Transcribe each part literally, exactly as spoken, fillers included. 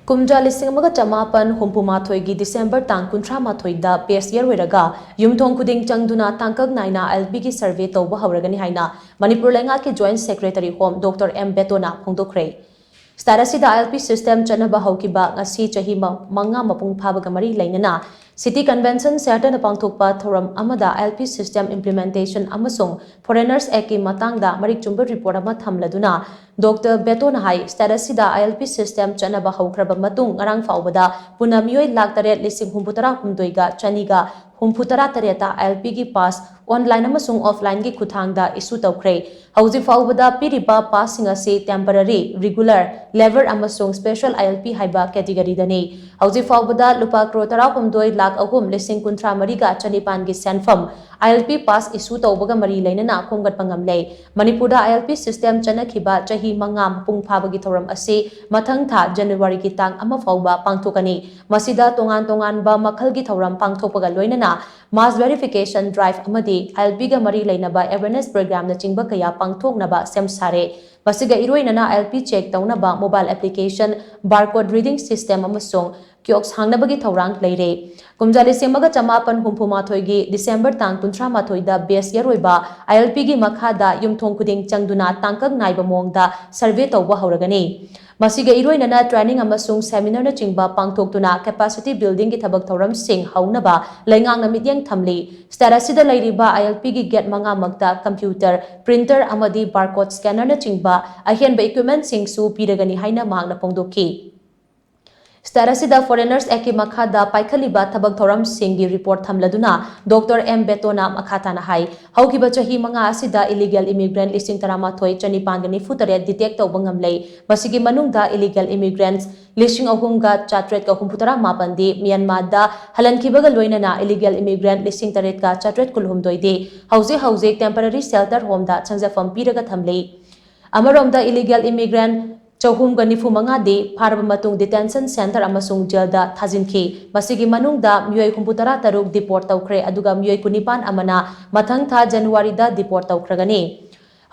ꯀꯨꯝꯖꯥ ꯂꯤꯁꯤꯡ ꯑꯃꯒ ꯆꯃꯥꯄꯟ ꯍꯨꯝꯐꯨ ꯃꯥꯊꯣꯏꯒꯤ ꯗꯤꯁꯦꯝꯕꯔ ꯇꯥꯡ ꯀꯨꯟꯊ꯭ꯔꯥ ꯃꯥꯊꯣꯏꯗ ꯕꯦꯁ ꯌꯔ ꯑꯣꯏꯔꯒ ꯌꯨꯝꯊꯣꯡ ꯈꯨꯗꯤꯡ ꯆꯪꯗꯨꯅ ꯇꯥꯡꯀꯛ ꯅꯥꯏꯅ ꯑꯥꯏ ꯑꯦꯜ ꯄꯤꯒꯤ ꯁꯔꯚꯦ ꯇꯧꯕ ꯍꯧꯔꯒꯅꯤ ꯍꯥꯏꯅ ꯃꯅꯤꯄꯨꯔ ꯂꯩꯉꯥꯛꯀꯤ joint secretary home doctor M ꯕꯦꯇꯣꯅ ꯐꯣꯡꯗꯣꯛꯈ꯭ꯔꯦ꯫ ꯁ꯭ꯇꯦꯠ ꯑꯁꯤꯗ ꯑꯥꯏ ꯑꯦꯜ ꯄꯤ ꯁꯤꯁꯇꯦꯝ ꯆꯠꯅꯕ ꯍꯧꯈꯤꯕ ꯉꯁꯤ ꯆꯍꯤ ꯃ-, ꯃꯉꯥ ꯃꯄꯨꯡ ꯐꯥꯕꯒ ꯃꯔꯤ ꯂꯩꯅꯅ ꯁꯤꯇꯤ ꯀꯟꯚꯦꯟꯁꯟ ꯁꯦꯟꯇꯔꯗ ꯄꯥꯡꯊꯣꯛꯄ ꯊꯧꯔꯝ ꯑꯃꯗ ꯑꯥꯏ ꯑꯦꯜ ꯄꯤ ꯁꯤꯁꯇꯦꯝ ꯏꯝꯄ꯭ꯂꯤꯃꯦꯟꯇꯦꯁꯟ ꯑꯃꯁꯨꯡ ꯐꯣꯔꯦꯅꯔꯁ ꯑꯦꯛꯀꯤ ꯃꯇꯥꯡꯗ ꯃꯔꯤꯛ ꯆꯨꯝꯕ ꯔꯤꯄꯣꯔꯠ ꯑꯃ ꯊꯝꯂꯗꯨꯅ ꯗꯣꯛꯇꯔ ꯕꯦꯇꯣꯅ ꯍꯥꯏ, ꯁ꯭ꯇꯦꯠ ꯑꯁꯤꯗ ꯑꯥꯏ ꯑꯦꯜ ꯄꯤ ꯁꯤꯁꯇꯦꯝ ꯆꯠꯅꯕ ꯍꯧꯈ꯭ꯔꯕ ꯃꯇꯨꯡ ꯉꯔꯥꯡ ꯐꯥꯎꯕꯗ ꯄꯨꯟꯅ ꯃꯤꯑꯣꯏ ꯂꯥꯈ ꯇꯔꯦꯠ ꯂꯤꯁꯤꯡ ꯍꯨꯝꯐꯨ ꯇꯔꯥ ꯍꯨꯝꯗꯣꯏꯒ ꯆꯅꯤꯒ ꯍꯨꯝꯐꯨ ꯇꯔꯥ ꯇꯔꯦꯠꯇ ꯑꯥꯏ ꯑꯦꯜ ꯄꯤꯒꯤ ꯄꯥꯁ ꯑꯣꯟꯂꯥꯏꯟ ꯑꯃꯁꯨꯡ ꯑꯣꯐꯂꯥꯏꯟꯒꯤ ꯈꯨꯠꯊꯥꯡꯗ ꯏꯁꯨ ꯇꯧꯈ꯭ꯔꯦ꯫ ꯍꯧꯖꯤꯛ ꯐꯥꯎꯕꯗ ꯄꯤꯔꯤꯕ ꯄꯥꯁꯁꯤꯡ ꯑꯁꯤ ꯇꯦꯝꯄꯔꯔꯤ, ꯔꯤꯒꯨꯂꯔ, ꯂꯦꯕꯔ ꯑꯃꯁꯨꯡ ꯁ꯭ꯄꯦꯁꯦꯜ ꯑꯥꯏ ꯑꯦꯜ ꯄꯤ ꯍꯥꯏꯕ ꯀꯦꯇꯤꯒꯣꯔꯤꯗꯅꯤ꯫ ꯍꯧꯖꯤꯛ ꯐꯥꯎꯕꯗ ꯂꯨꯄꯥ ꯀ꯭ꯔꯣꯔ ꯇꯔꯥꯍꯨꯝꯗꯣꯏ ꯂꯥꯈ ꯑꯍꯨꯝ ꯂꯤꯁꯤꯡ ꯀꯨꯟꯊ꯭ꯔꯥ ꯃꯔꯤꯒ ꯆꯅꯤꯄꯥꯟꯒꯤ ꯁꯦꯟꯐꯝ ꯑꯥꯏ ꯑꯦꯜ ꯄꯤ ꯄꯥꯁ ꯏꯁꯨ ꯇꯧꯕꯒ ꯃꯔꯤ ꯂꯩꯅꯅ ꯈꯣꯝꯒꯠꯄ ꯉꯝꯂꯦ꯫ ꯃꯅꯤꯄꯨꯔꯗ ꯑꯥꯏ ꯑꯦꯜ ꯄꯤ ꯁꯤꯁꯇꯦꯝ ꯆꯠꯅꯈꯤꯕ ꯆꯍꯤ ꯃꯉꯥ ꯃꯄꯨꯡ ꯐꯥꯕꯒꯤ ꯊꯧꯔꯝ ꯑꯁꯤ ꯃꯊꯪ ꯊꯥ ꯖꯅꯋꯥꯔꯤꯒꯤ ꯇꯥꯡ ꯑꯃ ꯐꯥꯎꯕ ꯄꯥꯡꯊꯣꯛꯀꯅꯤ꯫ ꯃꯁꯤꯗ ꯇꯣꯉꯥꯟ ꯇꯣꯉꯥꯟꯕ ꯃꯈꯜꯒꯤ ꯊꯧꯔꯝ ꯄꯥꯡꯊꯣꯛꯄꯒ ꯂꯣꯏꯅꯅ ꯃꯥꯁ ꯚꯦꯔꯤꯐꯤꯀꯦꯁꯟ ꯗ꯭ꯔꯥꯏꯚ ꯑꯃꯗꯤ ꯑꯥꯏ ꯑꯦꯜ ꯄꯤꯒ ꯃꯔꯤ ꯂꯩꯅꯕ ꯑꯦꯋꯦꯔꯅꯦꯁ ꯄ꯭ꯔꯣꯒ꯭ꯔꯥꯝꯅꯆꯤꯡꯕ ꯀꯌꯥ ꯄꯥꯡꯊꯣꯛꯅꯕ ꯁꯦꯝ ꯁꯥꯔꯦ꯫ ꯃꯁꯤꯒ ꯏꯔꯣꯏꯅꯅ ꯑꯥꯏ ꯑꯦꯜ ꯄꯤ ꯆꯦꯛ ꯇꯧꯅꯕ ꯃꯣꯕꯥꯏꯜ ꯑꯦꯄ꯭ꯂꯤꯀꯦꯁꯟ, ꯕꯥꯔꯀꯣꯗ ꯔꯤꯗꯤꯡ ꯁꯤꯁꯇꯦꯝ ꯑꯃꯁꯨꯡ ꯀꯤꯑꯣꯁꯛ ꯍꯥꯡꯅꯕꯒꯤ ꯊꯧꯔꯥꯡ ꯂꯩꯔꯦ꯫ ꯀꯨꯝꯖꯥ ꯂꯤꯁꯤꯡ ꯑꯃꯒ ꯆꯃꯥꯄꯟ ꯍꯨꯝꯐꯨ ꯃꯥꯊꯣꯏꯒꯤ ꯗꯤꯁꯦꯝꯕꯔ ꯇꯥꯡ ꯀꯨꯟꯊ꯭ꯔꯥ ꯃꯥꯊꯣꯏꯗ ꯕꯦꯁ ꯌꯔ ꯑꯣꯏꯕ ꯑꯥꯏ ꯑꯦꯜ ꯄꯤꯒꯤ ꯃꯈꯥꯗ ꯌꯨꯝꯊꯣꯡ ꯈꯨꯗꯤꯡ ꯆꯪꯗꯨꯅ ꯇꯥꯡꯀꯛ ꯅꯥꯏꯕ ꯃꯑꯣꯡꯗ ꯁꯔꯚꯦ ꯇꯧꯕ ꯍꯧꯔꯒꯅꯤ꯫ ꯃꯁꯤꯒ ꯏꯔꯣꯏꯅꯅ ꯇ꯭ꯔꯦꯅꯤꯡ ꯑꯃꯁꯨꯡ ꯁꯦꯃꯤꯅꯥꯔꯅꯆꯤꯡꯕ ꯄꯥꯡꯊꯣꯛꯇꯨꯅ ꯀꯦꯄꯥꯁꯤꯇꯤ ꯕꯤꯜꯗꯤꯡꯒꯤ ꯊꯕꯛ ꯊꯧꯔꯝꯁꯤꯡ ꯍꯧꯅꯕ ꯂꯩꯉꯥꯛꯅ ꯃꯤꯠꯌꯦꯡ ꯊꯝꯂꯤ꯫ ꯁ꯭ꯇꯦꯠ ꯑꯁꯤꯗ ꯂꯩꯔꯤꯕ ꯑꯥꯏ ꯑꯦꯜ ꯄꯤꯒꯤ ꯒꯦꯠ ꯃꯉꯥꯃꯛꯇ ꯀꯝꯄ꯭ꯌꯨꯇꯔ, ꯄ꯭ꯔꯤꯟꯇꯔ ꯑꯃꯗꯤ ꯕꯥꯔꯀꯣꯗ ꯁ꯭ꯀꯦꯅꯔꯅꯆꯤꯡꯕ ꯑꯍꯦꯟꯕ ꯏꯀ꯭ꯋꯤꯞꯃꯦꯟꯠꯁꯤꯡꯁꯨ ꯄꯤꯔꯒꯅꯤ ꯍꯥꯏꯅ ꯃꯍꯥꯛꯅ ꯐꯣꯡꯗꯣꯛꯈꯤ꯫ ꯁ꯭ꯇꯦꯠ ꯑꯁꯤꯗ ꯐꯣꯔꯦꯅꯔꯁ ꯑꯦꯛꯀꯤ ꯃꯈꯥꯗ ꯄꯥꯏꯈꯠꯂꯤꯕ ꯊꯕꯛ ꯊꯧꯔꯝꯁꯤꯡꯒꯤ ꯔꯤꯄꯣꯔꯠ ꯊꯝꯂꯗꯨꯅ ꯗꯣꯛꯇꯔ ꯑꯦꯝ ꯕꯦꯇꯣꯅ ꯃꯈꯥ ꯇꯥꯅ ꯍꯥꯏ, ꯍꯧꯈꯤꯕ ꯆꯍꯤ ꯃꯉꯥ ꯑꯁꯤꯗ ꯏꯂꯤꯒꯦꯜ ꯏꯃꯤꯒ꯭ꯔꯦꯟꯠ ꯂꯤꯁꯤꯡ ꯇꯔꯥꯃꯥꯊꯣꯏ ꯆꯅꯤꯄꯥꯟꯒ ꯅꯤꯐꯨ ꯇꯔꯦꯠ ꯗꯤꯇꯦꯛ ꯇꯧꯕ ꯉꯝꯂꯦ꯫ ꯃꯁꯤꯒꯤ ꯃꯅꯨꯡꯗ ꯏꯂꯤꯒꯦꯜ ꯏꯃꯤꯒ꯭ꯔꯦꯟꯠꯁ ꯂꯤꯁꯤꯡ ꯑꯍꯨꯝꯒ ꯆꯥꯇ꯭ꯔꯦꯠꯀ ꯍꯨꯝꯐꯨꯇꯔꯥ ꯃꯥꯄꯟꯗꯤ ꯃ꯭ꯌꯥꯟꯃꯥꯔꯗ ꯍꯜꯍꯟꯈꯤꯕꯒ ꯂꯣꯏꯅꯅ ꯏꯂꯤꯒꯦꯜ ꯏꯃꯤꯒ꯭ꯔꯦꯟꯠ ꯂꯤꯁꯤꯡ ꯇꯔꯦꯠꯀ ꯆꯥꯇ꯭ꯔꯦꯠ ꯀꯨꯟꯍꯨꯝꯗꯣꯏꯗꯤ ꯍꯧꯖꯤꯛ ꯍꯧꯖꯤꯛ ꯇꯦꯝꯄꯔꯔꯤ ꯁꯦꯜꯇꯔ ꯍꯣꯝꯗ ꯆꯪꯖꯐꯝ ꯄꯤꯔꯒ ꯊꯝꯂꯤ꯫ ꯑꯃꯔꯣꯝꯗ ꯏꯂꯤꯒꯦꯜ ꯏꯃꯤꯒ꯭ꯔꯦꯟꯠ ꯆꯍꯨꯝꯒ ꯅꯤꯐꯨ ꯃꯉꯥꯗꯤ ꯐꯥꯔꯕ ꯃꯇꯨꯡ ꯗꯤꯇꯦꯟꯁꯟ ꯁꯦꯟꯇꯔ ꯑꯃꯁꯨꯡ ꯖꯦꯜꯗ ꯊꯥꯖꯤꯟꯈꯤ꯫ ꯃꯁꯤꯒꯤ ꯃꯅꯨꯡꯗ ꯃꯤꯑꯣꯏ ꯍꯨꯝꯐꯨꯇꯔꯥ ꯇꯔꯨꯛ ꯗꯤꯄꯣꯔꯠ ꯇꯧꯈ꯭ꯔꯦ, ꯑꯗꯨꯒ ꯃꯤꯑꯣꯏ ꯀꯨꯟꯅꯤꯄꯥꯟ ꯑꯃꯅ ꯃꯊꯪ ꯊꯥ ꯖꯅꯋꯥꯔꯤꯗ ꯗꯤꯄꯣꯔꯠ ꯇꯧꯈ꯭ꯔꯒꯅꯤ꯫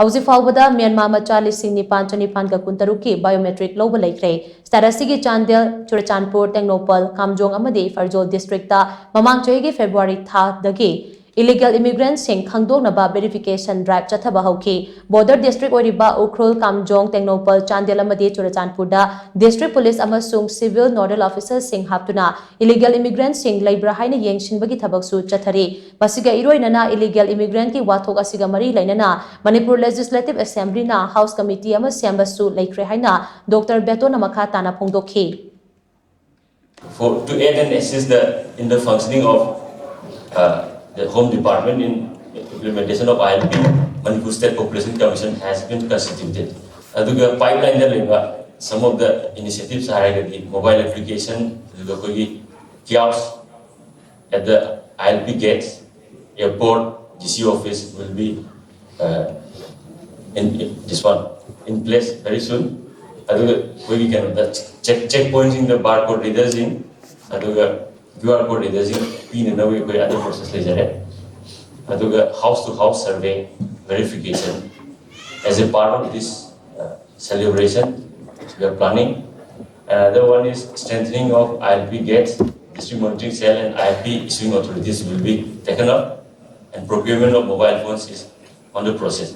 ꯍꯧꯖꯤꯛ ꯐꯥꯎꯕꯗ ꯃ꯭ꯌꯥꯟꯃꯥꯔ ꯃꯆꯥ ꯂꯤꯁꯤꯡ ꯅꯤꯄꯥꯟ ꯆꯅꯤꯄꯥꯟꯒ ꯀꯨꯟꯇꯔꯨꯛꯀꯤ biometric ꯂꯧꯕ ꯂꯩꯈ꯭ꯔꯦ꯫ State ꯑꯁꯤꯒꯤ ꯆꯥꯟꯗꯦꯜ, ꯆꯨꯔꯆꯥꯟꯄꯨꯔ, ꯇꯦꯡꯅꯧꯄꯜ, ꯀꯥꯝꯖꯣꯡ ꯑꯃꯗꯤ ꯐꯔꯖꯣꯜ district ꯃꯃꯥꯡ ꯆꯍꯤꯒꯤ February ꯊꯥꯗꯒꯤ illegal immigrantꯁꯤꯡ ꯈꯪꯗꯣꯛꯅꯕ verification drive ꯆꯠꯊꯕ ꯍꯧꯈꯤ꯫ Border district ꯑꯣꯏꯔꯤꯕ ꯎꯈ꯭ꯔꯨꯜ, ꯀꯥꯝꯖꯣꯡ, ꯇꯦꯡꯅꯧꯄꯜ, ꯆꯥꯟꯗꯦꯜ ꯑꯃꯗꯤ ꯆꯨꯔꯆꯥꯟꯄꯨꯔꯗ district police ꯑꯃꯁꯨꯡ civil nodal officerꯁꯤꯡ ꯍꯥꯞꯇꯨꯅ illegal immigrantꯁꯤꯡ ꯂꯩꯕ꯭ꯔꯥ ꯍꯥꯏꯅ ꯌꯦꯡꯁꯤꯟꯕꯒꯤ ꯊꯕꯛꯁꯨ ꯆꯠꯊꯔꯤ꯫ ꯃꯁꯤꯒ ꯏꯔꯣꯏꯅꯅ illegal immigrantꯀꯤ ꯋꯥꯊꯣꯛ ꯑꯁꯤꯒ ꯃꯔꯤ ꯂꯩꯅꯅ ꯃꯅꯤꯄꯨꯔ Legislative Assemblyꯅ House Committee ꯑꯃ ꯁꯦꯝꯕꯁꯨ ꯂꯩꯈ꯭ꯔꯦ ꯍꯥꯏꯅ Doctor ꯕꯦꯇꯣꯟꯅ ꯃꯈꯥ ꯇꯥꯅ ꯐꯣꯡꯗꯣꯛꯈꯤ꯫ For, to aid and assist the, in the functioning of uh, the Home Department in implementation of I L P, Manipur State Population Commission has been constituted. ꯑꯗꯨꯒ pipeline ꯗ ꯂꯩꯕ some of the initiatives ꯍꯥꯏꯔꯒꯗꯤ mobile application, ꯑꯗꯨꯒ ꯑꯩꯈꯣꯏꯒꯤ kiosk at the I L P gates, airport, D C office will be uh, in, in this one in place very soon. ꯑꯗꯨꯒ ꯑꯩꯈꯣꯏꯒꯤ ꯀꯩꯅꯣꯗ check check points ꯁꯤꯡꯗ barcode reader ꯁꯤꯡ ꯑꯗꯨꯒ QR code reader ꯁꯤꯡ ꯄꯤꯅꯅꯕꯒꯤ ꯑꯩꯈꯣꯏ other process ꯂꯩꯖꯔꯦ꯫ ꯑꯗꯨꯒ house to house survey verification as a part of this uh, celebration we are planning. Another one is strengthening of I L P gates. District monitoring cell and I L P issuing authorities will be taken up, and procurement of mobile phones is on the process.